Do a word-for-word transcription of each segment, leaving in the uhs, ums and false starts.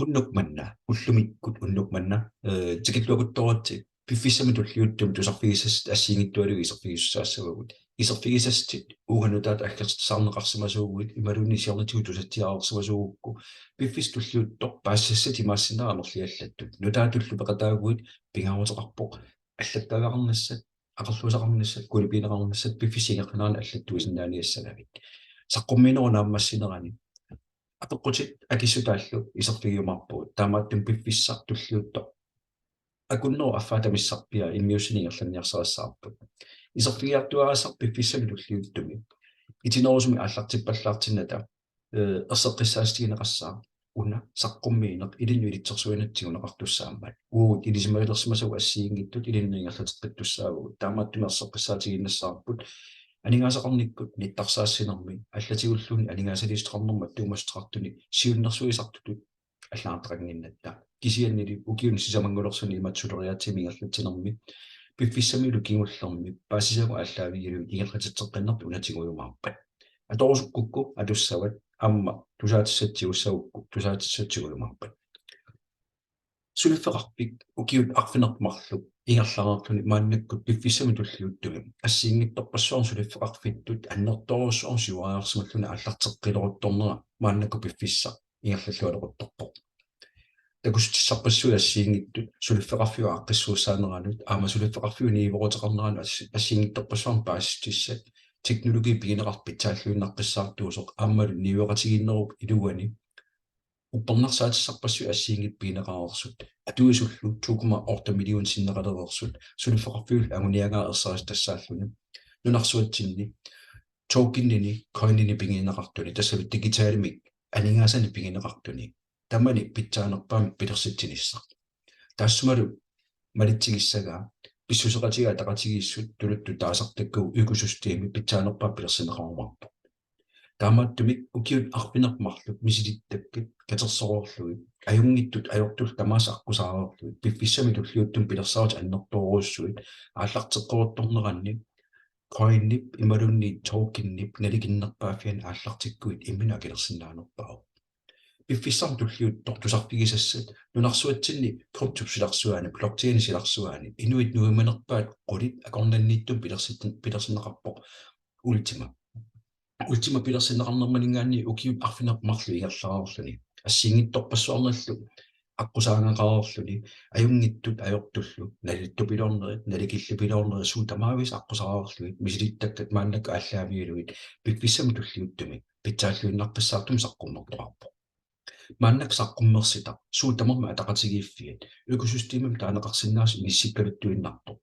Unnuk manna, ullumikkut unnuk manna, eh, tikilluakuttooritsi, piffissami tulliuttumi tusarfigisassat assigiinngitsualuit iserfigisussaassavagut. Iserfigisassat uunga nutaat aggersarneqarsimasuuguit imaluunniit siornatigut tusatsiareersimasuugukku, piffissaq tulliuttoq paasisassat imaassinnaavoq amerliallattut. Nutaatullu peqataaguit pingaaruteqarpoq allattagaqarnissat, aqerluusaqarnissat, kulipineqarnissat piffissap ingerlanerani allattuisinnaaniassanagit. Saqqummiinerup naammassinerani apeqqutit akissutaallu iserfigiumaarpugut. Taamaattumik piffissaq tulliuttoq akunnerup affaata missarpiaa immiussineq ingerlanniarsarissavarput. Iserfigiartuaarissarput piffissami tulliuttumi itinerusumik aallartippallaartinnata, eh, erseqqissaatigineqassaaq una saqqummiineq ilinnut ilitsersuinertut tiguneqartussaammat. Uagut ilisimalersimasagut assigiinngitsut ilinnut ingerlateqqittussaavagut. Taamaattumik erseqqissaatigiinnassavarput aningaasaqarnikkut nittarsaassinermi allatigulluunniit aningaasaliissuteqarnermut attuumassuteqartuni siunnersuisartutut allagartaqannginnatta. Kisiannili ukiuni sisamanngulersuni imatut suleriaatsimi ingerlatsinermi piffissamilu kingullermi paasisagut aallaavigalugit ingerlatitseqqiinnartut una tigujumaarpat. Atorusukkukku atussavat aamma tusaatissatut tigussagukku tusaatissatut tigujumaarpat. Suliffeqarfik ukiut arfineq-marluk ingerlareerluni maannakkut piffissami tulliuttumi assigiinngitsorpassuarnik suliffeqarfittut annertoorujussuarmik siuariarsimalluni aallarteqqileruttornera maannakkut piffissaq ingerlallualeruttorpoq. Takussutissarpassuit assigiinngitsut suliffeqarfiup aaqqissuussaaneranut aamma suliffeqarfiup niueruteqarneranut assi-, assigiinngitsorpassuarnik paasissutissat teknologi pigineqarpoq pitsaalluinnaqqissaartuusoq aammalu niueqatigiinnerup iluani uppernarsaatissarpassuit assigiinngitsut pigineqareersut atuisullu to komma otte million sinneqalereersut suliffeqarfiullu anguniagaa ersaristassaalluni nunarsuatsinni tokenini, coinini pigineqartuni, tassalu digitalimik aningaasanik pigineqartuni tamani pitsaanerpaamik pilersitsinissaq. Taassumalu malitsigissagaa pissuseqatigiit ataqatigiissut tuluttut taasartakkagut økosystemi pitsaanerpaaq pilersinneqarumaarpoq. Taamaattumik ukiut arfineq-marluk misilittakkat katersoreerlugit, ajunngitsut ajortullu tamaasa aqqusaareerlugit, piffissami tulliuttumi pilersaarutit annertoorujussuit aallarteqqeruttorneranni coinip imaluunniit tokenip nalikinnerpaaffiani aallartikkuit imminut akilersinnaanerpaavoq. Piffissami tulliuttumi tusarfigisassat nunarsuatsinni kryptop silarsuaani, blockchainip silarsuaani, inuit nuimanerpaat qulit akornanniittut pilersit-, pilersinneqarpoq Ultima. Ultima pilersinneqarnermaniingaanniit ukiut arfineq-marluk ingerlareerluni assigiinngitsorpassuarnillu aqqusaagaqareerluni ajunngitsut ajortullu nalittupiloornerit, nalikillipiloornerit suut tamaavisa aqqusaareerlugit misilittakkat maannakkut aallaavigalugit piffissami tulliuttumi pitsaalluinnaqqissaartumik saqqummertoqarpoq. Maannakkut saqqummersitaq suut tamarmik ataqatigiiffiat økosystemimik taaneqarsinnaasut inissikkaluttuinnartoq.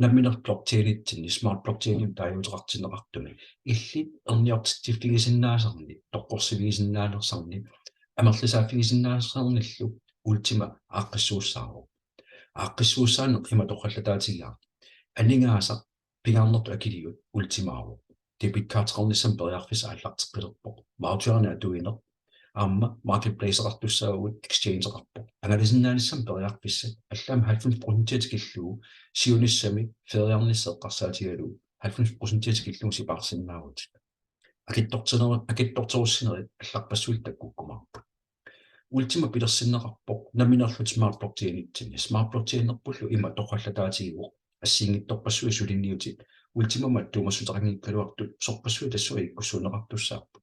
Nammineq blockchainitsinni, smart blockchainimik taaguuteqartinneqartumi illit erniortitsiffigisinnaasarni, toqqorsivigisinnaanersarni, amerlisaaffigisinnaasarnillu Ultima aaqqissuussaavoq. Aaqqissuussaaneq ima torrallataatigaa: aningaasaq pingaarnertut akiliut Ultimaavoq. Debitkorteqarnissamut periarfissaq aallarteqqilerpoq. Voucherinik atuineq aamma marketplaceqartussaavugut, exchangeqarpoq. Angalasinnaanissamut periarfissaq allaammi halvfems procent tikillugu siunissami feriarnissaq eqqarsaatigalugu halvfems procent tikillugu sipaarsinnaavugut. Akitsortinerit, akitsorterussinerit allarpassuillu takkukkumaarput. Ultima pilersinneqarpoq nammineerluta smart blockchainitsinni. Smart blockchainerpullu ima torrallataatigivoq assigiinngitsorpassuit suliniutit Ultimamut attuumassuteqanngikkaluartut sorpassuit tassunga ikkussuunneqartussaapput.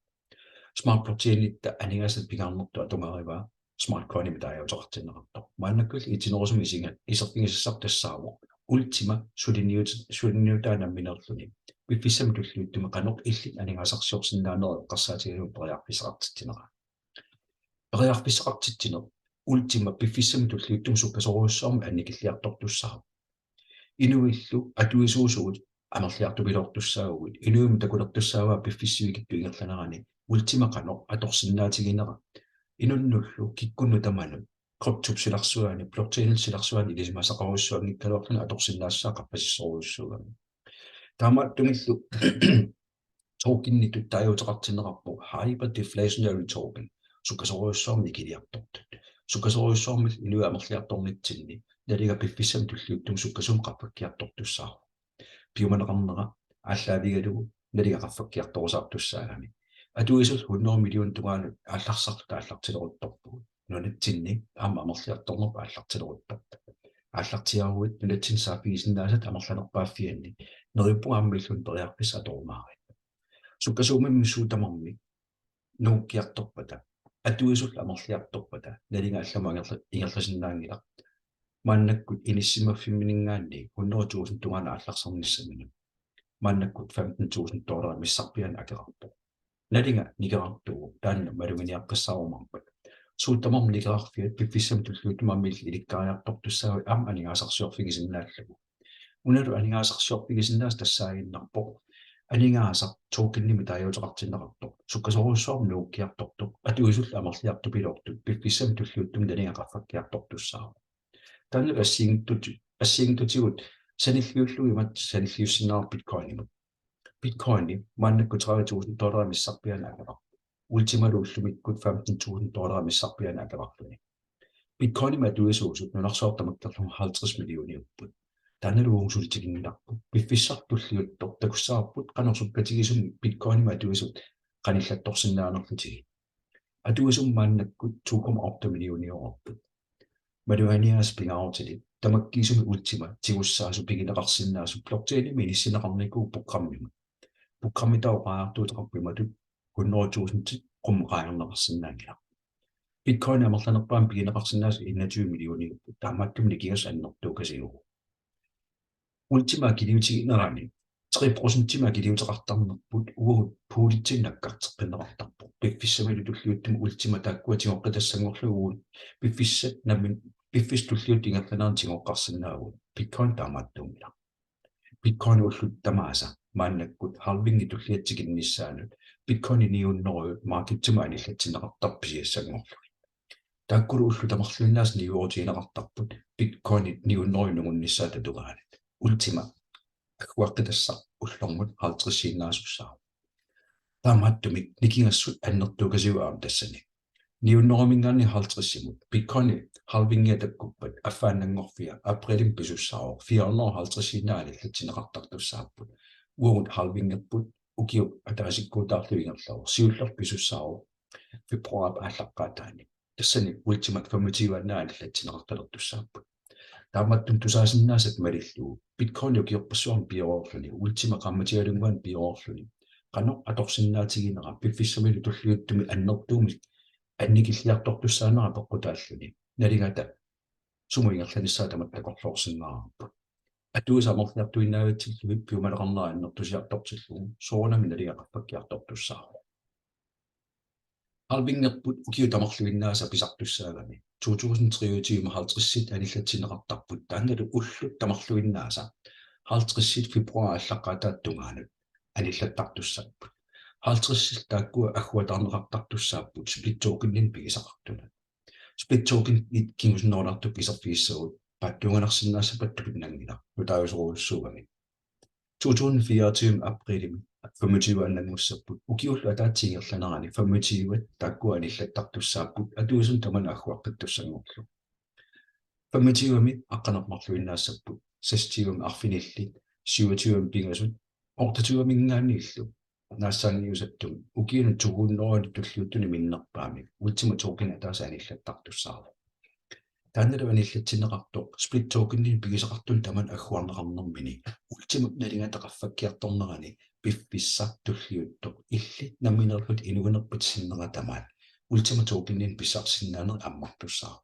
Smart blockchainitta aningaasanik pingaarnertut atugarivaa smart coinimik taaguuteqartinneqartoq. Maannakkullu itinerusumik isiga-, iserfigisassarput tassaavoq Ultima suliniut-, suliniutaa nammineerluni piffissami tulliuttumi qanoq illit aningaasarsiorsinnaanerit eqqarsaatigalugu periarfissaqartitsinera. Periarfissaqartitsineq Ultima piffissami tulliuttumi sukkasoorujussuarmik annikilliartortussaavoq. Inuillu atuisuusugut amerliartupiloortussaaguit, inuimmi takulertussaavaa piffissap sivikitsup ingerlanerani Ultima qanoq atorsinnaatiginera. Inunnullu kikkunnut tamanut kryptop silarsuaani, blockchainip silarsuaani ilisimasaqarujussuanngikkaluarluni atorsinnaassusaa qaffasissorujussuugami. Taamaattumillu tokenitut taaguuteqartinneqarpoq hyperdeflationary token, sukkasoorujussuarmik ikiliartortut. Sukkasoorujussuarmillu inuit amerliartornitsinni nalinga piffissami tulliuttumi sukkasuumik qaffakkiartortussaavoq. Piumaneqarnera aallaavigalugu nalinga qaffakkiartorusaartussaagami. Atuisullu hundrede millioner tungaanut aallarsarluta aallartileruttorpugut. nunatsinni aamma amerliartorneq aallartileruttorpoq. Aallartiaaruit nunatsinni saaffigisinnaasat amerlanerpaaffianni neriuppunga aamma illuun periarfissaq atorumaarit. Sukkasuumimmi suut tamarmik nuukkiartorpata, atuisullu amerliartorpata, nalinga allamut ingerla-, ingerlasinnaanngilaq. Maannakkut inissisimaffimmininngaanniit hundrede tusind tungaanut aallartissaminut. Maannakkut femten tusind dollarit missarpiaanik akeqarpoq. Nalinga nikerartuuvoq, taanna maluginiaqqissaarumaarpat. Suut tamarmik nikerarfiat piffissami tulliuttumi aamma ilikkariartortussaavat aamma aningaasarsiorfigisinnaallugu. Unalu aningaasarsiorfigisinnaasaq tassaaginnarpoq aningaasaq tokenimik taaguuteqartinneqartoq. Sukkasoorujussuarmik nuukkiartortoq, atuisullu amerliartupiloortut, piffissami tulliuttumi nalinga qaffakkiartortussaavoq. Taanna assigiinngitsut-, assigiinngitsutigut sanilliullugu imatut sanilliussinnaavoq Bitcoinimut. Bitcoini maannakkut tredive tusind dollarit missarpiaanik akeqarpoq. Ultimalu ullumikkut femten tusind dollarit missarpiaanik akeqarluni. Bitcoinimik atuisuusut nunarsuaq tamakkerlugu halvtreds millioniupput. Taannalu uagut suli tikinngilarput. Piffissaq tulliuttoq takussavarput qanoq sukkatigisumik Bitcoinimik atuisut qanillattorsinnaanerlutigit. Atuisut maannakkut to komma otte millioniupput. Maluaniaas pingaarutilik tamakkiisumik Ultima tigussaasoq pigineqarsinnaasut blockchainimi inissinneqarnikuuvoq programmimut. Programmi taava oqariartuuteqarpoq imatut hundrede tusind qummut qaangerneqarsinnaanngilaq. Bitcoin amerlanerpaamik pigineqarsinnaasoq enogtyve millioniupput, taamaattumik nikingassut annertuukasiuvoq. Ultima akiliutiginerani tre procentimik akiliuteqartarnerput uagut poolitsinnut nakkarteqqinneqartarpoq. Piffissamilu tulliuttumi Ultima taakkua tigoqqitassanngorlugit uagut piffissaq nammineq piffissaq tulliuttoq ingerlanerani tigoqqarsinnaavugut. Bitcoin taamaattuunngilaq. Bitcoin ullut tamaasa maannakkut halvingi tulliatut tikinnissaanut Bitcoin ni hundrede markedsimut anillatsinneqartarpoq pisiassanngorlugit. Taakkulu ullut tamarluinnaasa niuerutigineqartarput Bitcoinit ni hundrede nungunnissaata tungaanut. Ultima agguaqqitassaq ullormut halvtredsiinnaasussaavoq. Taamaattumik nikingassut annertuukasiuvoq aamma tassani. Ni hundredeminngaanniit halvtredsimut Bitcoini halvingia takkuppat affaannanngorfia aprilimi pisussaavoq fire hundrede halvtredsiinnaat anillatsinneqartartussaapput. Uagut halvingerput ukiup ataasikkuutaarlugu ingerlavoq, siullermik pisussaavoq februaarip aallaqqaataani. Tassani Ultimat femogtyveannaat anillatsinneqartalertussaapput. Taamaattumik tusaasinnaasat malillugu Bitcoin ukiorpassuarni pioreerluni, Ultima qaammatialunnguani pioreerluni, qanoq atorsinnaatiginera piffissamilu tulliuttumi annertuumik annikilliartortussaanera peqqutaalluni nalingata sumut ingerlanissaa tamatta takorloorsinnaavarput. Atuisut amerliartuinnaavitsillugit piumaleqarnera annertusiartortillugu soorunami nalinga qaffakkiartortussaavoq. Halvingerput ukiut tamarluinnaasa pisartussaagami to tusind treogtyve halvtredsit anillatsinneqartarput, taannalu ullut tamarluinnaasa halvtredsit februaarip aallaqqaataata tungaanut anillattartussaapput. Halvtredsit taakkua agguataarneqartartussaapput split tokeninik pigisaqartunut. Split tokenit kingusinnerulaartukkut iserfigissagut paatsuunganarsinnaassappat tupinnanngilaq, nutaajusorujussuugami. To tusind fireogtyve aprilimi femogtyve ananngussapput. Ukiullu ataatsip ingerlanerani femogtyve taakkua anillattartussaapput, atuisunut tamanut agguaqqittussanngorlugu. Femogtyvemi aqqaneq-marluinnaassapput, seksogtyvemi arfinillit, syvogtyvemi pingasut, otteogtyveminngaanniillu naassaanngiusattumi ukiunut to hundredenut tulliuttunut minnerpaamik Ultima token ataaseq anillattartussaavoq. Taannalu anillatsinneqartoq split tokeninik pigisaqartunut tamanut agguarneqarnermini Ultimap nalingata qaffakkiartornerani piffissaq tulliuttoq illit nammineerlutit inuunerpit sinnera tamaat Ultima tokeninik pissarsisinnaaneq ammartussaavoq.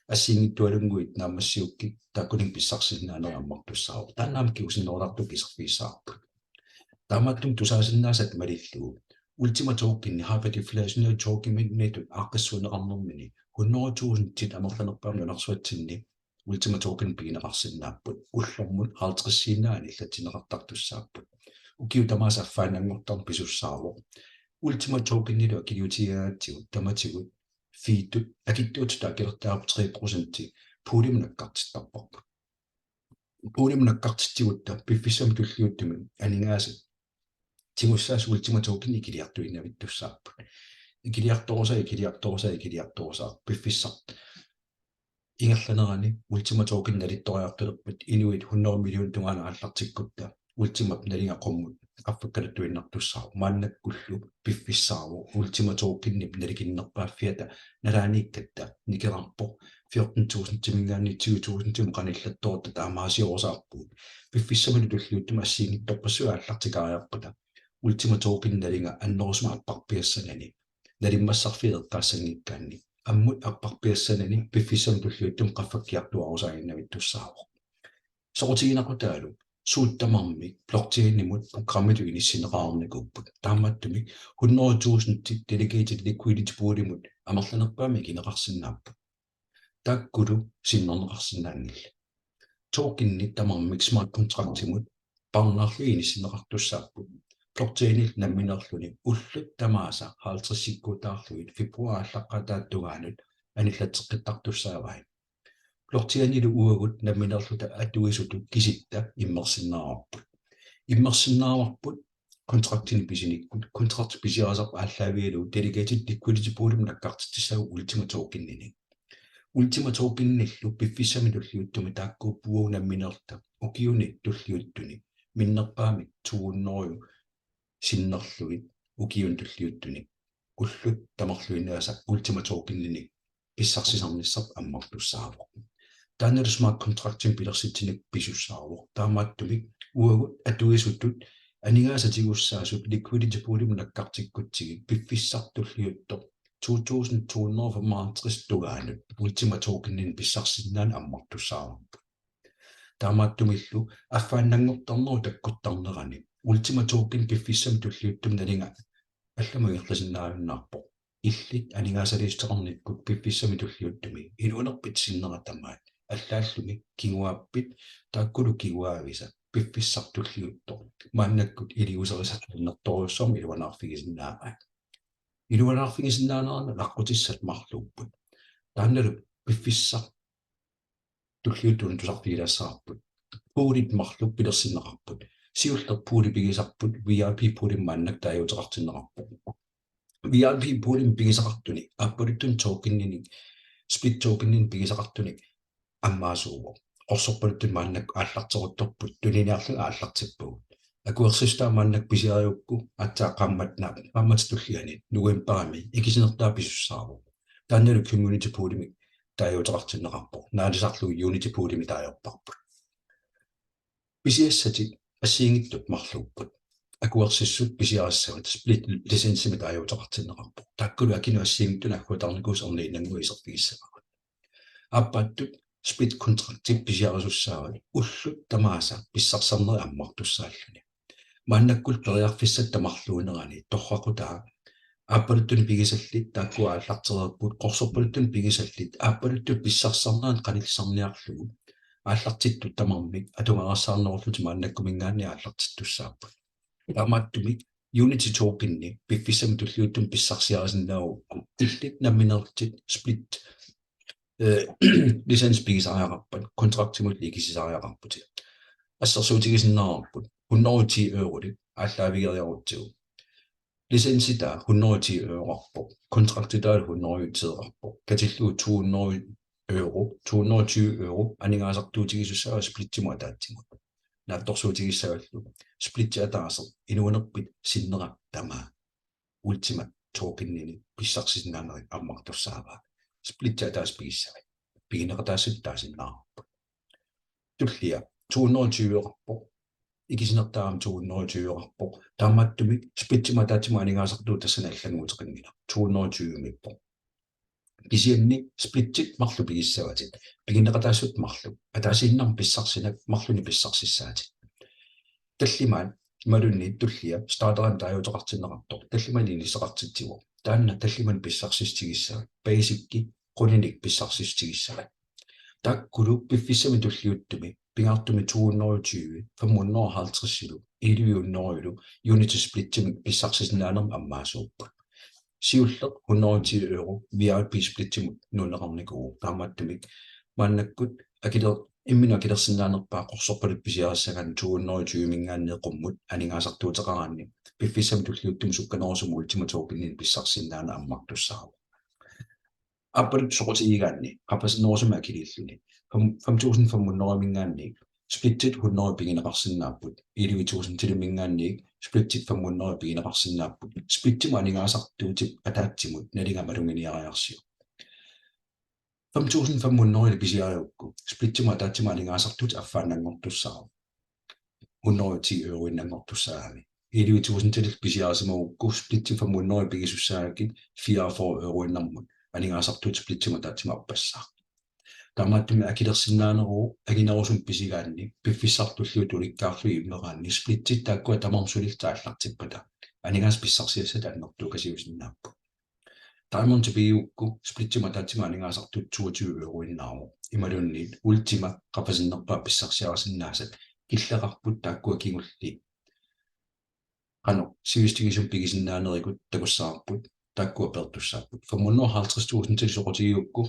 Assigiinngitsualunnguit naammassiukkit taakkuninnga pissarsisinnaaneq ammartussaavoq. Taanna aamma kingusinnerulaartukkut iserfigissavarput. Taamaattumik tusaasinnaasat malillugu Ultima tokeni hyperdeflationary tokenitut aaqqissuunneqarnermini hundrede tusindit amerlanerpaamik nunarsuatsinni Ultima token pigineqarsinnaapput, ullormut halvtredsiinnaat anillatsinneqartartussaapput. Ukiut tamaasa affaannanngortarneq pisussaavoq. Ultima tokenilu akiliutigigaangatsigu tamatigut feedut akitsuutitut akilertagarput tre procenti poolimut nakkartittarparput. Poolimut nakkartitsigutta piffissami tulliuttumi aningaasat tigussaasut Ultima token ikiliartuinnavittussaapput. Ikiliartorusai, ikiliartorusai, ikiliartorusai piffissaq ingerlanerani Ultima token nalittoriartulerpat inuit hundrede million tungaanut aallartikkutta Ultimap nalinga qummut qaffakkaluttuinnartussaavoq. Maannakkullu piffissaavoq Ultima Tokenip nalikinnerpaaffiata nalaaniikkatta nikerarpoq fjorten tusindiminngaanniit tyve tusindimut qanillattoorutta taamaasiorsaarpugut. Piffissamilu tulliuttumi assigiinngitsorpassuit aallartikaariarpata Ultima Token nalinga annerusumik apparpiassanani nalimmassarfiit eqqaassanngikkaanni ammut apparpiassanani piffissami tulliuttumi qaffakkiartuaarusaaginnavittussaavoq. Soqutiginaqutaalu suut tamarmik blockchainimut programmitut inissinneqarnikuupput. Taamaattumik hundrede tusind delegated liquidity poolimut amerlanerpaamik ikineqarsinnaapput. Taakkulu sinnerneqarsinnaanngillat. Tokenit tamarmik smart contractimut parnaarlugit inissinneqartussaapput. Blockchainillu nammineerluni ullut tamaasa halvtredsikkuutaarlugit februar aallaqqaataata tungaanut anillatseqqittartussaavai. Blockchainilu uagut nammineerluta atuisutut kisitta immersinnaavarput. Immersinnaavarput kontraktinik pisinikkut, kontrakti pisiarisarput aallaavigalugu delegated liquidity poolimut nakkartitsissaagut Ultima Tokeninik. Ultima Tokenillu piffissami tulliuttumi taakkuupput uagut nammineerluta ukiuni tulliuttuni minnerpaamik to hundrede sinnerlugit ukiuni tulliuttuni ullut tamarluinnaasa Ultima Tokeninik pissarsisarnissaq ammartussaavoq. Taannalu smart contractimik pilersitsineq pisussaavoq. Taamaattumik uagut atuisutut aningaasat tigussaasut liquidity poolimut nakkartikkutsigit piffissaq tulliuttoq to tusind to hundrede femoghalvtreds tungaanut Ultima Tokeninik pissarsisinnaaneq ammartussaavarput. Taamaattumillu affaannanngortarnerup takkuttarnerani Ultima Token piffissami tulliuttumi nalinga allamut ingerlasinnaajunnaarpoq. Illit aningaasaliissuteqarnikkut piffissami tulliuttumi inuunerpit sinnera tamaat, allaallumi kinguaappit taakkulu kinguaavisa piffissaq tulliuttoq maannakkut iliuuserisat annertoorujussuarmik iluanaarfigisinnaavaat. Iluanaarfigisinnaaneranut aqqutissat marluupput. Taannalu piffissaq tulliuttunik tusarfigilaassavarput. Poolit marluk pilersinneqarput. Siulleq pooli pigisarput V I P poolimik maannakkut taaguuteqartinneqarpoq. V I P poolimik pigisaqartunik, aappaluttunik tokeninik, split tokeninik pigisaqartunik ammaasuuvoq. Qorsorpaluttunik maannakkut aallarteruttorput, tuniniarlugit aallartippagut. Akuersissutaa maannakkut pisiarigukku aatsaat qaammat-, naa-, qaammatip tulliani novembarimi ikisinertaa pisussaavoq. Taannalu community poolimik taaguuteqartinneqarpoq. Naalisarlugu Unity poolimik taagorparput. Pisiassatit assigiinngitsut marluupput. Akuersissut pisiarissavat split licensimik taaguuteqartinneqarpoq. Taakkulu akinut assigiinngitsunut agguataarnikuusut erniinnannguit iserfigissavagut. Aappaattut split contractit pisiarisussaavat ullut tamaasa pissarsisarnerit ammartussaalluni. Maannakkullu periarfissatta marluunerani torraqutaa aappaluttunik pigisallit taakkua aallartereerput, qorsorpaluttunik pigisallit aappaluttut pissarsisarneranut qanillissarniarlugu aallartittut tamarmik atugaqarsaarnerullutik maannakkuminngaanniit aallartittussaapput. Taamaattumik Unity Tokeni piffissami tulliuttumi pissarsiarisinnaagukku illit nammineerlutit split, eh, licensi pigisariaqarpat, kontraktimut ikisisariaqarputit. Assersuutigisinnaavarput hundrede og ti eurolik aallaavigeriarutsigu. Licensitaa hundrede og ti euroqarpoq, kontraktitaa hundrede og ti euroqarpoq. Katillugu to hundrede euro, to hundrede og tyve euro aningaasartuutigisussaavaa splitsimut ataatsimut. Naatsorsuutigissavallu splitti ataaseq inuunerpit sinnera tamaat Ultima Tokeninik pissarsisinnaanerit ammartussaavaa. Splitti ataaseq pigissavat. Piginneqataassutit taasinnaavarput. Tullia to hundrede og tyve euroqarpoq. Ikisinertaa aamma to hundrede og tyve euroqarpoq. Taamaattumik splitsimut ataatsimut aningaasartuut tassani allannguuteqanngilaq. To hundrede og tyve-miippoq. Kisianni splittit marluk pigissavatit. Piginneqataassutit marluk. Ataasiinnarmik pissarsinak marlunnik pissarsissaatit. Tallimaat imaluunniit tullia starterimik taaguuteqartinneqartoq tallimanik inisseqartitsivoq. Taanna tallimanik pissarsissutigissavat. Basicki quninik pissarsissutigissavat. Taakkulu piffissami tulliuttumi pingaartumik to hundrede og tyve, fem hundrede og halvtreds-ilu, elleve hundrede-ilu Unity splitsimik pissarsisinnaanermik ammaasuupput. Siulleq hundrede og ti euro V I P splitsimut nuunneqarnikuuvoq. Taamaattumik maannakkut akiler-, imminut akilersinnaanerpaaq qorsorpaluttup pisiarissagaanni to hundrede og tyve-minngaanniit qummut aningaasartuuteqaraanni piffissami tulliuttumi sukkanerusumik Ultima Tokeninik pissarsisinnaaneq ammartussaavoq. Aappaluttoq soqutigigaanni qaffasinnerusumik akiliilluni fem-, fem tusind fem hundrede-minngaanniit splitsit hundrede pigineqarsinnaapput, elleve tusindilimingaanniit splitsit femhundrede pigineqarsinnaapput, splitsimut aningaasartuutip ataatsimut nalinga maluginiariarsiuk. Fem tusind fem hundrede pisiarigukku, splitsimut ataatsimut aningaasartuutit affaannanngortussaavoq, hundrede ti euroinnanngortussaagami. Elleve tusindilik pisiarisimagukku, splitsit fem hundrede pigisussaagakkit fireogfyrre euroinnarmut aningaasartuutit splitsimut ataatsimut appassaaq. Taamaattumik akilersinnaaneruvoq, anginerusumik pisigaanni piffissaq tulliuttoq ulikkaarlugit immeraanni splitsit taakkua tamarmik sulillutik aallartippata aningaasat pissarsiassat annertukasiusinnaapput. Diamondit pigigukku, splitsimut ataatsimut aningaasartuutit toogtyve euroinnaavoq. Imaluunniit Ultima qaffasinnerpaaq pissarsiarisinnaasat killeqarput, taakkua kingulliit qanoq sivisutigisumik pigisinnaanerikut takussavarput, taakkua peertussaapput. Fem hundrede og halvtreds tusindilik soqutigigukku,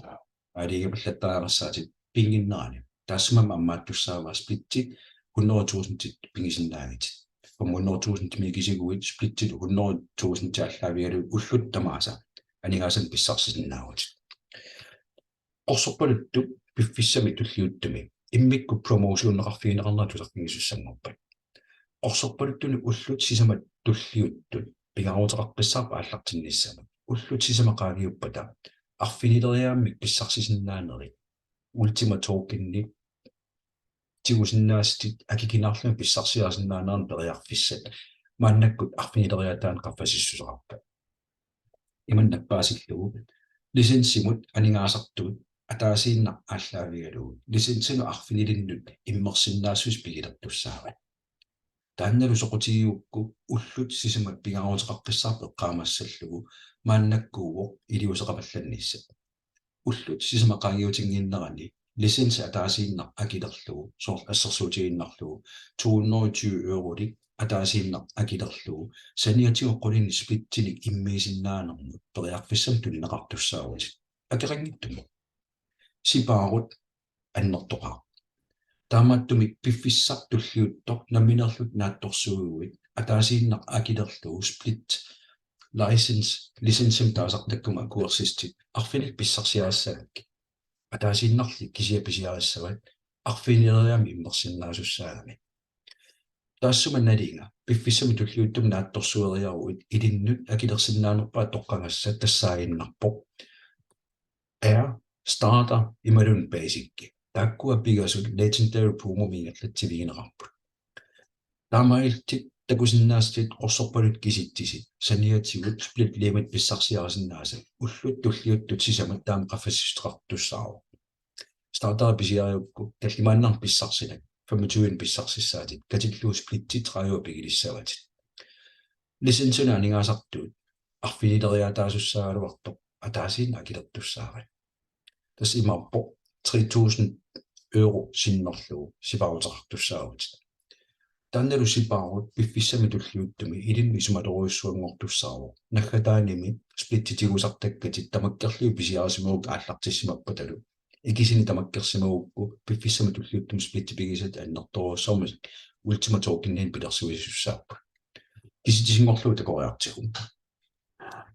aalajangiipallattariaqassaatit pinnginnerani. Taassuma ammaattussaavaa splitsit hundrede tusindit pigisinnaagitit. Fem hundrede tusindimik ikisiguit splitsit hundrede tusindit aallaavigalugit, ullut tamaasa aningaasanik pissarsisinnaavutit. Qorsorpaluttup piffissami tulliuttumi immikkut promotioneqarfigineqarnera tusarfigisussanngorpat. Qorsorpaluttuni ullut sisamat tulliuttut pingaaruteqaqqissaarput aallartinnissamut. Ullut sisamat qaangiuppata arfinileriaammik pissarsisinnaanerit, Ultima Tokenit tigusinnaasatit akikinaarlugit pissarsiarisinnaanerannik periarfissat maannakkut arfinileriaataanik qaffasissuseqarpat. Imannak paasillugu: licensimut aningaasartuut ataasiinnaq aallaavigalugu licensinut arfinilinnut immersinnaassuseq pigilertussaavat. Taannalu soqutigigukku ullut sisamat pingaaruteqaqqissaarput eqqaamassallugu maannakkuuvoq iliuuseqapallannissaq. Ullut sisamat qaangiutinnginnerani licensi ataasiinnaq akilerlugu, soorlu assersuutigiinnarlugu to hundrede og tyve eurolik ataasiinnaq akilerlugu, saniatigut qulinik splitsinik immiisinnaanermut periarfissamik tunineqartussaavutit. Akeqanngitsumik. Sipaarut annertoqaaq. Taamaattumik piffissaq tulliuttoq nammineerlutit naatsorsuiguit ataasiinnaq akilerlugu split license, licensimik taasartakkagut akuersissutit arfinillit pissarsiarissagakkit, ataasiinnarli kisiat pisiarissavat, arfinileriaammik immersinnaasussaagami. Taassuma nalinga piffissami tulliuttumi naatsorsueriaruit ilinnut akilersinnaanerpaaq toqqagassat tassaaginnarpoq Air, Starter imaluunniit Basic. Taakkua pingasut Legendary promomi ingerlatsivigineqarput. Taamaalillutit takusinnaasatit qorsorpaluttunik kisitsisit saniatigut split limit pissarsiarisinnaasat ullut tulliuttut sisamat taama qaffasissuteqartussaavoq. Starteri pisiarigukku tallimaannarnik pissarsinak femogtyve pissarsissaatit, katillugu splitsit tredive pigilissavatit. Licensinut aningaasartuut arfinileriaataasussaagaluartoq ataasiinnaq akilertussaavat. Tassa imaappoq tre tusind euro sinnerlugu sipaaruteqartussaavutit. Taannalu sipaarut piffissami tulliuttumi ilinnut isumatorujussuanngortussaavoq. Naggataanimi splitsit tigusartakkatit tamakkerlugit pisiarisimagukkit aallartissimappatalu, ikisini tamakkersimagukku piffissami tulliuttumi splitsit pigisatit annertoorujussuarmik Ultima Tokeninik pilersuisussaapput. Kisitsisinngorlugu takoriartigu.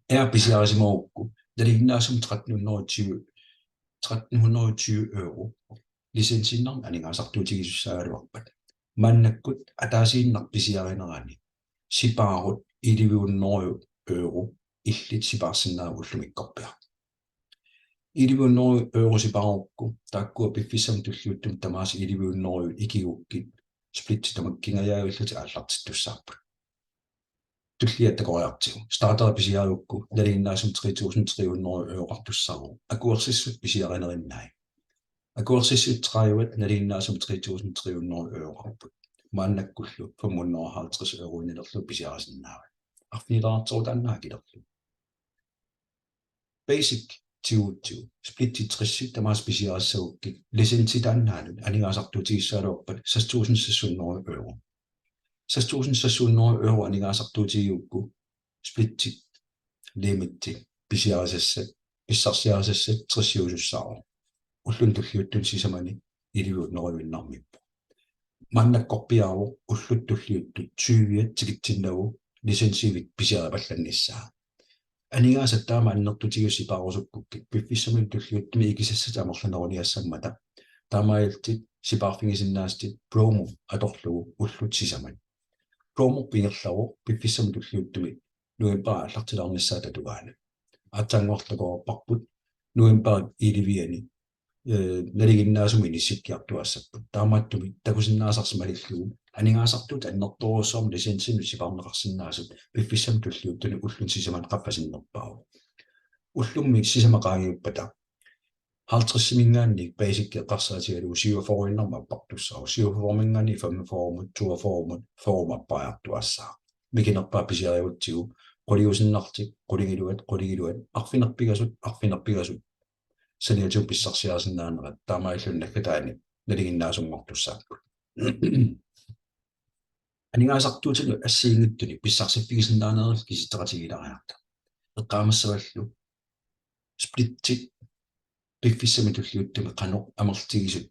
Air pisiarisimagukku nalinginnaasumik tretten hundrede og tyve, tretten hundrede og tyve euro licensiinnarnik aningaasartuutigisussaagaluarpat, maannakkut ataasiinnaq pisiarinerani sipaarut elleve hundrede euro illit sipaarsinnaavat ullumikkorpiaq. Elleve hundrede euro sipaarukku, taakkua piffissami tulliuttumi tamaasa elleve hundrede ikigukkit splitsit tamakkingajavillutik aallartittussaapput. Tullia takoriartigu. Starteri pisiarigukku nalinginnaasumik tre tusind tre hundrede euroqartussaavoq akuersissutit pisiarinerinnai. Akuersissutit tredive nalinginnaasumik tre tusind tre hundrede euroqarput. Maannakkullu fem hundrede og halvtreds euroinnalerlugu pisiarisinnaavat. Arfinileriartorutaannaq akilerlugu. Basic tigutsigu splitsit tressit tamaasa pisiarissagukkit licensi taannaanut aningaasartuutigissagaluarpat seks tusind seks hundrede euro. Seks tusind seks hundrede euro aningaasartuutigigukku splitsit limitit pisiarisassat, pissarsiarisassat tressiusussaavoq. Ulluni tulliuttuni sisamani elleve hundredeinnarmiippoq. Maannakkorpiaavoq ullut tulliuttut tyviat tikitsinnagu licensiivik pisiaripallannissaa. Aningaasat taama annertutigisut sipaarusukkukkit piffissami tulliuttumi ikisassatit amerlaneruniassammata, taamaalillutit sipaarfigisinnaasatit promo atorlugu ullut sisamat. Promo ingerlavoq piffissami tulliuttumi novembarip aallartilaarnissaata tungaanut. Aatsaannguaq takoreerparput novembarip elleve-ani, eh, nalinginnaasumik inissikkiartuaassapput. Taamaattumik takusinnaasarsi malillugu aningaasartuutit annertoorujussuarmik licensinik sipaarneqarsinnaasut piffissami tulliuttumi ulluni sisamani qaffasinnerpaavoq. Ullummi sisamat qaangiuppata halvtredsimiingaanniit basic eqqarsaatigalugu syvogfyrreinnarmik appartussaavoq. Syvogfyrremiingaanniit femogfyrremut, toogfyrremut, fyrremut appariartuaassaaq. Mikinerpaaq pisiarigutsigu quliusinnartik, qulingiluat, qulingiluat, arfineq-pingasut, arfineq-pingasut, saniatigut pissarsiarisinnaanerat taamaalilluni naggataani nalinginnaasunngortussaapput. Aningaasartuutinut assigiinngitsunik pissarsiffigisinnaaneri kisitseqatigiilaariarta. Eqqaamassavallu splittit piffissami tulliuttumi qanoq amerlatigisut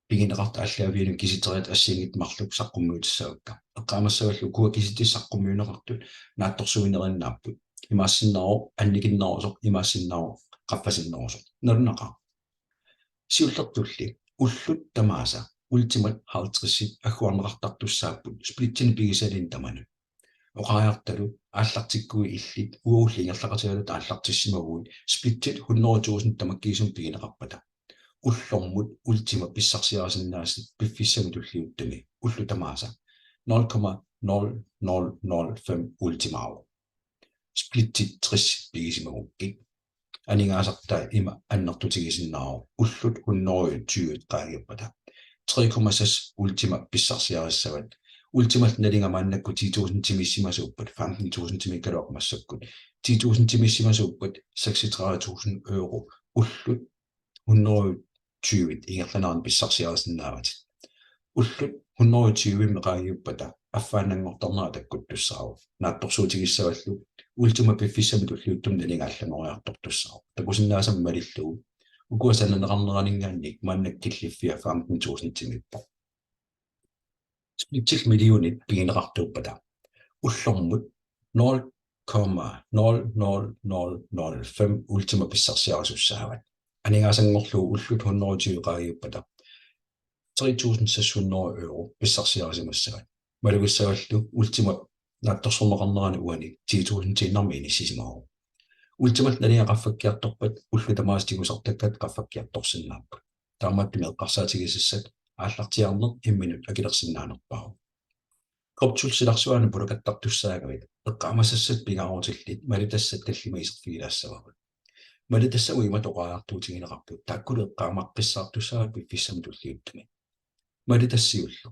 pigineqartut aallaavigalugit kisitseriaaseq assigiinngitsut marluk saqqummiutissavakka. Eqqaamassavallu ukua kisitsisit saqqummiunneqartut naatsorsuinerinnaapput. Imaassinnaavoq annikinnerusoq, imaassinnaavoq qaffasinnerusoq. Nalunaqaaq. Siullertulli ullut tamaasa Ultimat halvtredsit agguarneqartartussaapput splitsinik pigisalinnut tamanut. Oqariartalu aallartikkuit illit uagulli ingerlaqatigalutit aallartissimaguit splitsit hundrede tusind tamakkiisumik pigineqarpata. Ullormut Ultima pissarsiarisinnaasatit piffissami tulliuttumi ullut tamaasa nul komma nul nul nul fem Ultimaavoq. Splitsit tres pigisimagukkit. Aningaasartai ima annertutigisinnaavoq ullut hundrede tyve qaangiuppata. Tre komma seks Ultima pissarsiarissavat. Ultimat nalinga maannakkut ti tusindimiissimasuuppat, femten tusindimiikkaluarpoq massakkut. Ti tusindimiissimasuuppat seksogtredive tusind euro ullut hundrede tyve ingerlanerani pissarsiarisinnaavatit. Ullut hundrede tyve qaangiuppata affaannanngortarnera takkuttussaavoq. Naatsorsuutigissavallu Ultima piffissami tulliuttumi nalinga allanngoriartortussaavoq. Takusinnaasammat malillugu ukua sananeqarneraniingaanniit maannakkut killiffia femten tusindimiippoq. Splitsillu millionit pigineqartuuppata. Ullormut nul komma nul nul nul nul fem Ultima pissarsiarisussaavat. Aningaasanngorlugu ullut hundrede tyve qaangiuppata tre tusind seks hundrede euro pissarsiarisimassavat. Malugissavallu Ultima naatsorsorneqarnerani uani ti tusindiinnarmik inissisimavoq. Ultimallu nalinga qaffakkiartorpat ullut tamaasa tigusartakkatit qaffakkiartorsinnaapput. Taamaattumik eqqarsaatigisassat aallartiaarneq imminut akilersinnaanerpaavoq. Kryptop silarsuani pulakattartussaagavit eqqaamasassat pingaarutillit malitassat tallimat iserfigilaassavagut. Malitassavut imatut oqariartuutigineqarput taakkulu eqqaamaqqissaartussaavat piffissami tulliuttumi. Malitassiullu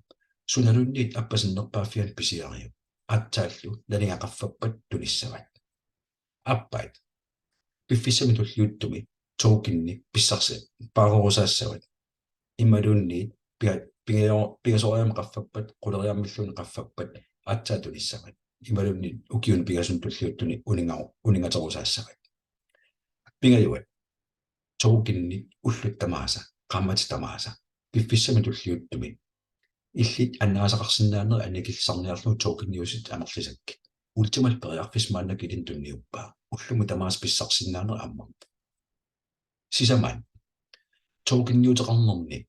sunaluunniit appasinnerpaaffiani pisiariuk. Aatsaallu nalinga qaffappat tunissavat. Aappaa. Piffissami tulliuttumi tokenit pissarsi paarerusaassavat. Imaluunniit piga-, pigajo-, pigasoriaammik qaffappat, quleriaammilluunniit qaffappat, aatsaat tunissavat. Imaluunniit ukiuni pingasuni tulliuttuni uninga-, uningaterusaassavat. Pingajuat. Tokenit ullut tamaasa, qaammatit tamaasa. Piffissami tulliuttumi illit annaasaqarsinnaanerit annikillisarniarlugu tokeniutit amerlisakkit. Ultimallu periarfissaq maannakkut ilinnut tunniuppaa. Ullumi tamaasa pissarsisinnaanera ammarpoq. Sisamaat. Tokeniuteqarnerni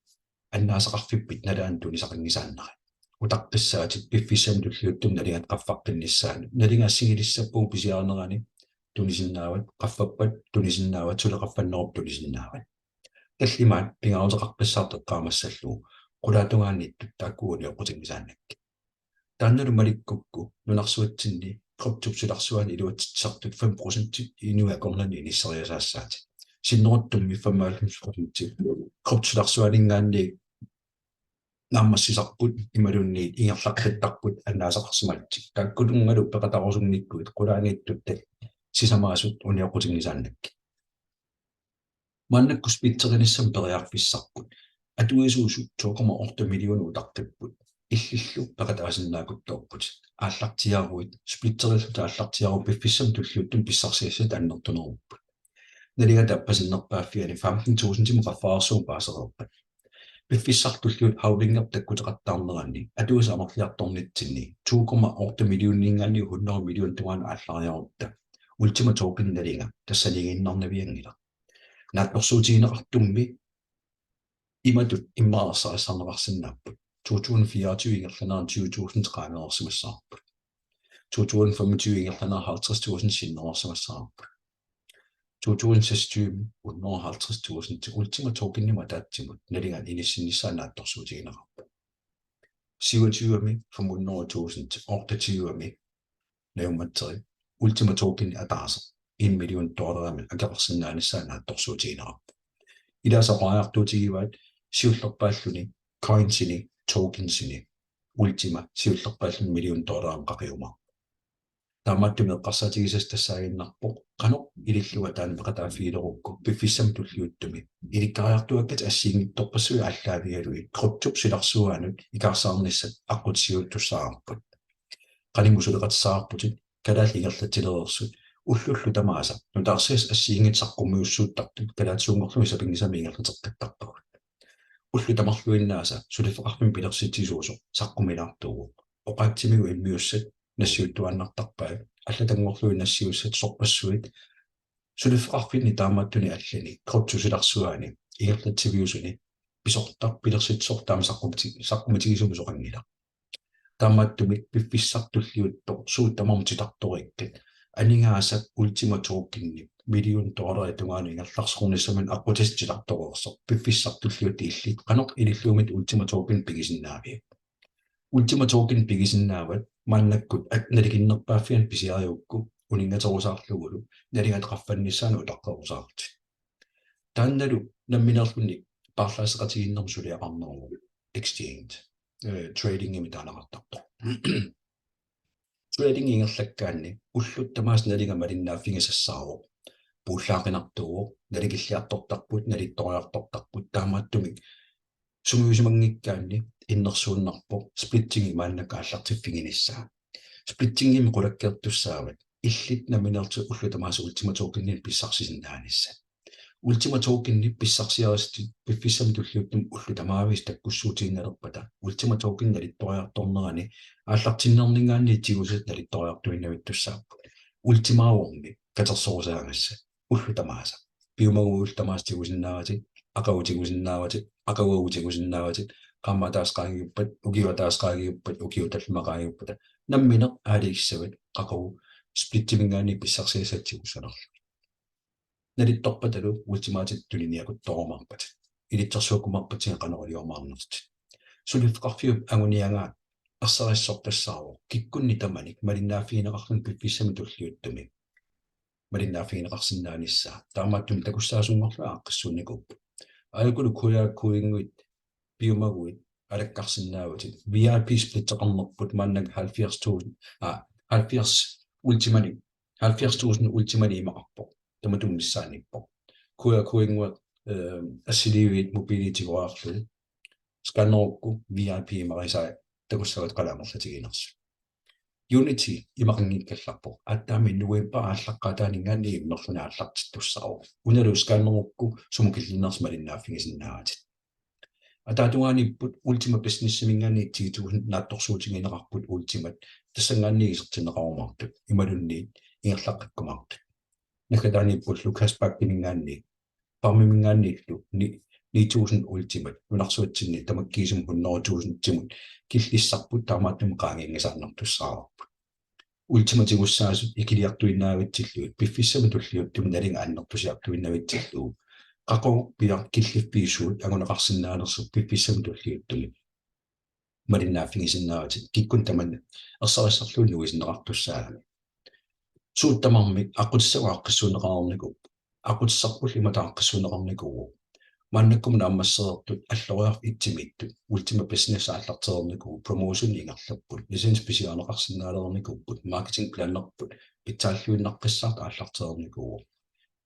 annaasaqarfippit nalaani tunisaqanngisaannarit. Utaqqissaatit piffissami tulliuttumi nalingat qaffaqqinnissaanut. Nalinga assigilissappugut pisiarinerani tunisinnaavat, qaffappat tunisinnaavat, suli qaffannerup tunisinnaavat. Tallimaat pingaaruteqaqqissaartoq eqqaamassallugu qulaatungaaniittut taakku unioqqutinngisaannakkit. Taannalu malikkukku nunarsuatsinni kryptop silarsuani iluatsitsisartut fem procent inuit akornanni inisseriasaassaatit. Sinneruttummi femoghalvfems procent kryptop silarsuaniingaanniit naammassisarput imaluunniit ingerlaqqittarput annaasaqarsimallutik. Taakkununngalu peqataarusunngikkuit qulaaniittut sisamaasut unioqqutinngisaannakkit. Maannakkut splitterinissamut periarfissarput atuisuusut to komma otte millioner utaqqipput. Illillu peqataasinnaakuttoorput. Aallartiaaruit, splitterillutit aallartiaaruit piffissami tulliuttumi pissarsiassatit annertunerupput. Nalingata appasinnerpaaffiani femten tusindimut qaffareersuummik paasereerpat. Piffissaq tulliuttoq halvingi takkuteqattaarnerani atuisut amerliartornitsinni to komma otte millioniingaanniit hundrede million tungaanut aallariarutta. Ultima token nalinga tassaniiginnarnavianngilaq. Naatsorsuutigineqartummi Imatut immaqa ersarissarneqarsinnaapput: to tusind fireogtyve ingerlanerani tyve tusind qaangereersimassavarput. To tusind femogtyve ingerlanerani halvtreds tusind sinnereersimassavarput. To tusind seksogtyve hundrede og halvtreds tusind til Ultima Tokenimut ataatsimut nalinga inissinnissaa naatsorsuutigineqarpoq. Syvogtyvemi fem hundrede tusind til otteogtyvemi naammatserit Ultima Token ataaseq en million dollarimik akeqarsinnaanissaa naatsorsuutigineqarpoq. Ilaasa oqariartuutigivaat siullerpaalluni coinsini, tokensini, Ultima siullerpaalluni million dollarimik qaqiumaarpoq. Taamaattumik eqqarsaatigisassaq tassaaginnarpoq qanoq ilillugu taanna peqataaffigilerukku piffissami tulliuttumi ilikkariartuakkatit assigiinngitsorpassuit aallaavigalugit kryptop silarsuaanut ikaarsaarnissat aqqutissiuuttussaavarput. Qanimut suleqatissavarputit kalaallit ingerlatsilereersut, ullullu tamaasa nutaarsiassat assigiinngitsut saqqummiussuuttartut kalaallisuunngorlugit sapinngisamik ingerlateqqittarpagut. Ullut tamarluinnaasa suliffeqarfimmik pilersitsisuusoq saqqumilaartuuvoq. Oqaatsimigut immiussat nassiuttuaannartarpai, allatanngorlugit nassiussat sorpassuit suliffeqarfinni taamaattunik allanik kryptop silarsuaani ingerlatsiviusuni pisortaq pilersitsisortaq aamma saqqumiti-, saqqumitigisumik soqanngilaq. Taamaattumik piffissaq tulliuttoq suut tamarmik titartoriikkat, aningaasap Ultima Tokenip million dollarit tungaanut ingerlaarsornissaminut aqqutissaq titartoreersoq piffissaq tulliuttoq illit qanoq ilillugu Ultima Token pigisinnaaviuk? Ultima Token pigisinnaavat maannakkut at-, nalikinnerpaaffiani pisiarigukku uninngaterusaarlugulu nalingata qaffannissaanut utaqqerusaarlutit. Taannalu nammineerluni paarlaasseqatigiinnermut suliaqarneruvoq exchange, eh, tradingimik taaneqartartoq. Trading ingerlakkaanni ullut tamaasa nalinga malinnaaffigisassaavoq. Puullaaqinartuuvoq, nalikilliartortarput, nalittoriartortarput, taamaattumik sungiusimanngikkaanni innersuunnarpoq splittingi maannakkut aallartiffiginissaa. Splittingimi qulakkeertussaavat illit nammineerlutit ullut tamaasa Ultima Tokeninik pissarsisinnaanissat. Ultima Tokenip pissarsiarisat piffissami tulliuttumi ullut tamaavisa takkussuutiinnalerpata Ultima Token nalittoriartornerani aallartinnerninngaanniit tigusassat nalittoriartuinnavittussaapput. Ultimaavormi katersorusaagassat ullut tamaasa. Piumaguit ullut tamaasa tigusinnaavatit, aqagu tigusinnaavatit, aqagu tigusinnaavatit, qaammat ataaseq qaangiuppat, ukioq ataaseq qaangiuppat, ukiut tallimat qaangiuppata, nammineq aalajangissavat qaqugu splittiminngaanniit pissarsiassat tigussanerlugit. Nalittorpatalu Ultimaatit tuniniakuttorumaarpatit. Ilitsersuukkumaarpatit qanoq iliormaarnersutit. Suliffeqarfiup anguniagaat ersarissoq tassaavoq kikkunnit tamanit malinnaaffigineqarluni piffissami tulliuttumi malinnaaffigineqarsinnaanissaa. Taamaattumik takussaasunngorlugit aaqqissuunnikuupput. Ajukulu Q R Q-innguit piumaguit alakkarsinnaavatit. V I P splitteqarnerput maannakkut halvfjerds tusind, aa, halvfjerds Ultimani, halvfjerds tusind Ultimani imaqarpoq. Tamatuma missaaniippoq. Q R Q-innguaq, eh, assiliiviit mobiilii tigoriarlugu scannerukku V I P imarisai takussavat qanoq amerlatiginersut. Unity imaqanngikkallarpoq. Aatsaammi novembarip aallaqqaataaninngaanniit immerluni aallartittussaavoq. Unalu scannerukku sumut killinnersoq malinnaaffigisinnaavatit. Ataatungaaniipput Ultima Businessiminngaanniit ti tusind naatsorsuutigineqarput Ultimat tassanngaanniit isertinneqarumaartut imaluunniit ingerlaqqikkumaartut. Naggataaniippullu cashbackiminngaanniit, farmiminngaanniillu ni-, ni tusind Ultimat nunarsuatsinni tamakkiisumik hundrede tusindimut killissarput taamaattumik qaanginngisaannartussaavarput. Ultimat tigussaasut ikiliartuinnavitsillugit piffissami tulliuttumi nalinga annertusiartuinnavitsillugu qaqugu piaq killiffiit suut anguneqarsinnaanersut piffissami tulliuttumi malinnaaffigisinnaavatit kikkunnit tamanit ersarissarluunniit nuisinneqartussaagami. Suut tamarmik aqqutissagut aaqqissuunneqareernikuupput. Aqqutissarpullu imatut aaqqissuunneqarnikuuvoq. Maannakkumut naammassereertut alloriarfik itsimiittut Ultima Business aallartereernikuuvoq, promotion ingerlapput, license pisiarineqarsinnaalereernikuupput, marketing planerput pitsaalluinnaqqissaartoq aallartereernikuuvoq.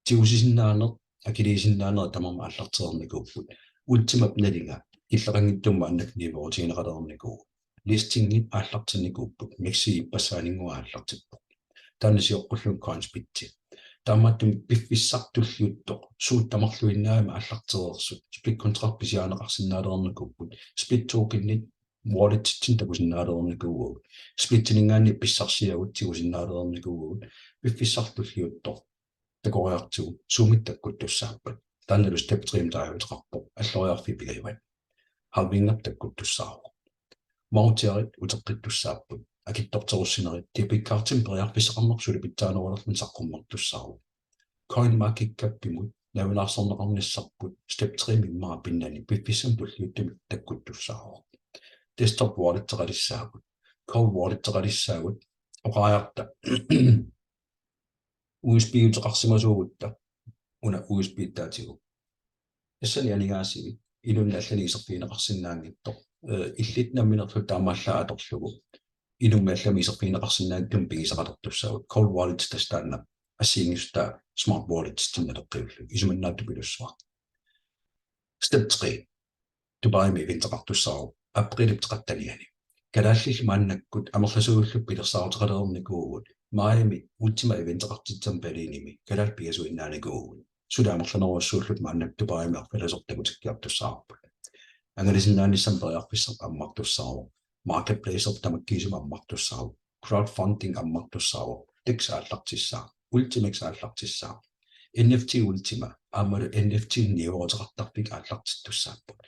Tigusisinnaaneq, akiliisinnaaneq tamarmik aallartereernikuupput. Ultimap nalinga killeqanngitsumik maannakkut niuerutigineqalereernikuuvoq. Listingit aallartinnikuupput, MEXC ippassaaninnguaq aallartippoq. Taanna sioqqullugu Coinsbitsi. Taamaattumik piffissaq tulliuttoq suut tamarluinnaasa aallartereersut split contract pisiarineqarsinnaalereernikuupput. Split tokenit walletitsinni takusinnaalereernikuuagut. Splittininngaanniit pissarsiagut tigusinnaalereernikuuagut. Piffissaq tulliuttoq takoriartigu suummita takkuttussaappat. Taannalu step tre-mik taaguuteqarpoq, alloriarfiit pingajuat. Halvingap takkuttussaavoq. Voucherit uteqqittussaapput. Akitsorterussinerit debit cardimik periarfissaqarneq suli pitsaanerulerluni saqqummertussaavoq. CoinMarketCapimut nalunaarsorneqarnissarput step tre-mik immaqa pinnani piffissami tulliuttumi takkuttussaavoq. Desktop walleteqalissaagut. Cold walleteqalissaagut. Oqariarta. U S B-uteqarsimasuugutta. Una U S B-taatigu. Tassani aningaasivik inunnut allanut iserfigineqarsinnaanngitsoq. Eh, illit nammineerlutit taamaallaat atorlugu inummit allamut iserfigineqarsinnaanngitsumik pigisaqalertussaavutit. Cold wallet tassa taanna assigiinngissutaa smart wallet-inut naleqqiullugu. Isumannaarupilussuaq. Step tre. Dubaimi eventeqartussaavoq aprilip trettenianni. Kalaallit maannakkut amerlasuullutik pilersaaruteqalernikuuvugut. Maajimi Ultima eventeqartitsisut Berlinimi kalaallit pingasuinnaanikuuvugut. Suli amerlanerujussuullutik maannakkut Dubaimi arfineq-marlunnik takutikkiartussaavarput. Angalasinnaanissamut periarfissaq ammartussaavoq. Marketplace-erput tamakkiisumik ammartussaavoq. Crowdfunding ammartussaavoq. DEX aallartissaaq. UltimaX aallartissaaq. N F T Ultima aammalu N F T niueruteqartarfik aallartittussaapput.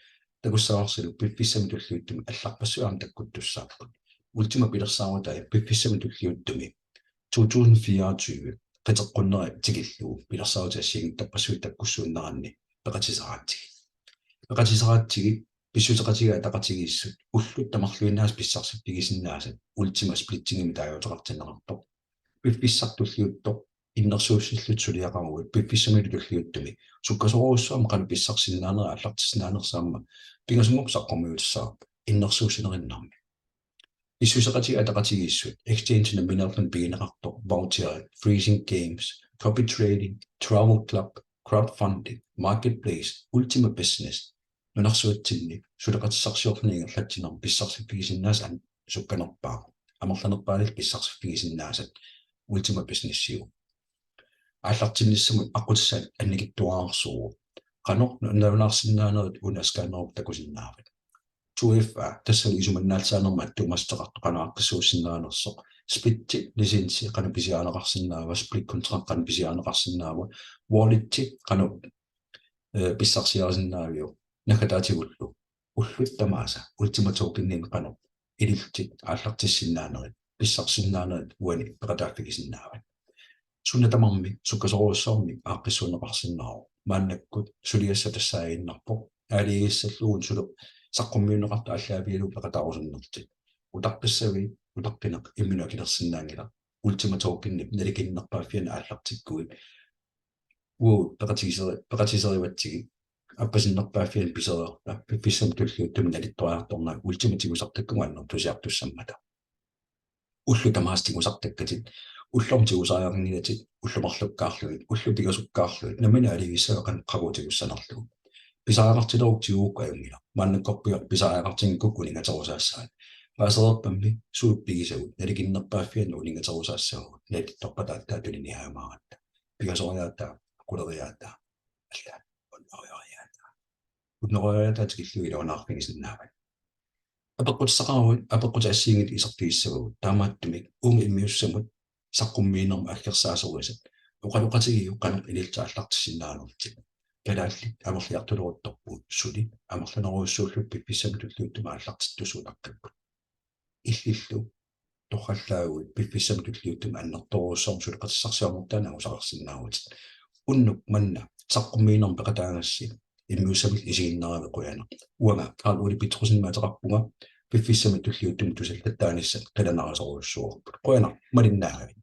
Takussavarsilu piffissami tulliuttumi allarpassuit aamma takkuttussaapput. Ultima pilersaarutai piffissami tulliuttumi to tusind fireogtyve qiteqqunneri tikillugu pilersaarutit assigiinngitsorpassuit takkussuunneranni peqatiseraatsigit. Peqatiseraatsigit pissuseqatigiit ataqatigiissut ullut tamarluinnaasa pissarsiffigisinnaasat Ultima splittingimik taaguuteqartinneqarpoq. Piffissaq tulliuttoq innersuussillutit suliaqaruit piffissamilu tulliuttumi sukkasoorujussuarmik qanoq pissarsisinnaanerit aallartisinnaanersi aamma pingasunngorpat saqqummiutissavarput innersuussinerinnarmik. Pissuseqatigiit ataqatigiissut exchange nammineerluni pigineqartoq, voucher, freezing games, copy trading, travel club, crowdfunding, marketplace, Ultima Business, nunarsuatsinni suleqatissarsiorluni ingerlatsinermi pissarsiffigisinnaasat an-, sukkanerpaaq, amerlanerpaanillu pissarsiffigisinnaasat Ultima Businessiuvoq. Aallartinnissamut aqqutissat annikitsuararsuuvoq. Qanoq nalunaarsinnaanerit una scannerup takusinnaavat. Two F A, tassani isumannaallisaanermut attuumassuteqartoq qanoq aaqqissuussinnaanersoq. Splitti licensi qanoq pisiarineqarsinnaava, split contract qanoq pisiarineqarsinnaava, walletti qanoq, eh, pissarsiarisinnaaviuk, naggataatigullu. Ullut tamaasa Ultima Tokeninik qanoq ilillutit aallartissinnaanerit, pissarsisinnaanerit uani peqataaffigisinnaavat. Suna tamarmi sukkasoorujussuarmik aaqqissuunneqarsinnaavoq. Maannakkut suliassaq tassaaginnarpoq. Aalajangissallugu suli saqqummiunneqartut aallaavigalugu peqataarusunnerlutit. Utaqqissavit, utaqqineq imminut akilersinnaanngilaq. Ultima Tokenip nalikinnerpaaffiani aallartikkuit. Uagut peqatigiseri-, peqatiserivatsigit appasinnerpaaffiani piseriarpat piffissami tulliuttumi nalittoriartornera Ultima tigusartakkagut annertusiartussammata. Ullut tamaasa tigusartakkatit, ullormut tigusariaqanngilatit, ullut marlukkaarlugit, ullut pingasukkaarlugit, nammineq aalajangissavat qanoq qaqugu tigussanerlugu. Pisariaqartilerukku tigugukku ajunngilaq. Maannakkorpiaq pisariaqartinngikkukku uninngaterusaassaagut. Paasereerpammi suut pigisagut, nalikinnerpaaffiani uninngaterusaassavagut, nalittorpata aatsaat tuniniaajumaaratta. Pingasoriaataa, quleriaataa, allaat, hundrederiaataa. Hundrederiaataa tikillugu iluanaarfigisinnaavat. Apeqqutissaqaruit, apeqqutit assigiinngitsut iserfigissavagut. Taamaattumik uunga immiussamut saqqummiinermut aggersaasorisat. Oqaloqatigiuk qanoq ilillutit aallartissinnaanerlutit. Kalaallit amerliartuleruttorpugut suli, amerlanerujussuullutik piffissami tulliuttumi aallartittussuuteqqipput. Illillu torrallaaguit piffissami tulliuttumi annertoorujussuarmik suleqatissarsiornertaa angusaqarsinnaavutit. Unnuk manna saqqummiinermut peqataagassi immiussamillu isiginnaaravit qujanaq. Uanga Karl Ole Petrussenimik ateqarpunga, piffissami tulliuttumi tusallattaanissat qilanaarisorujussuuarput. Qujanaq malinnaagavit.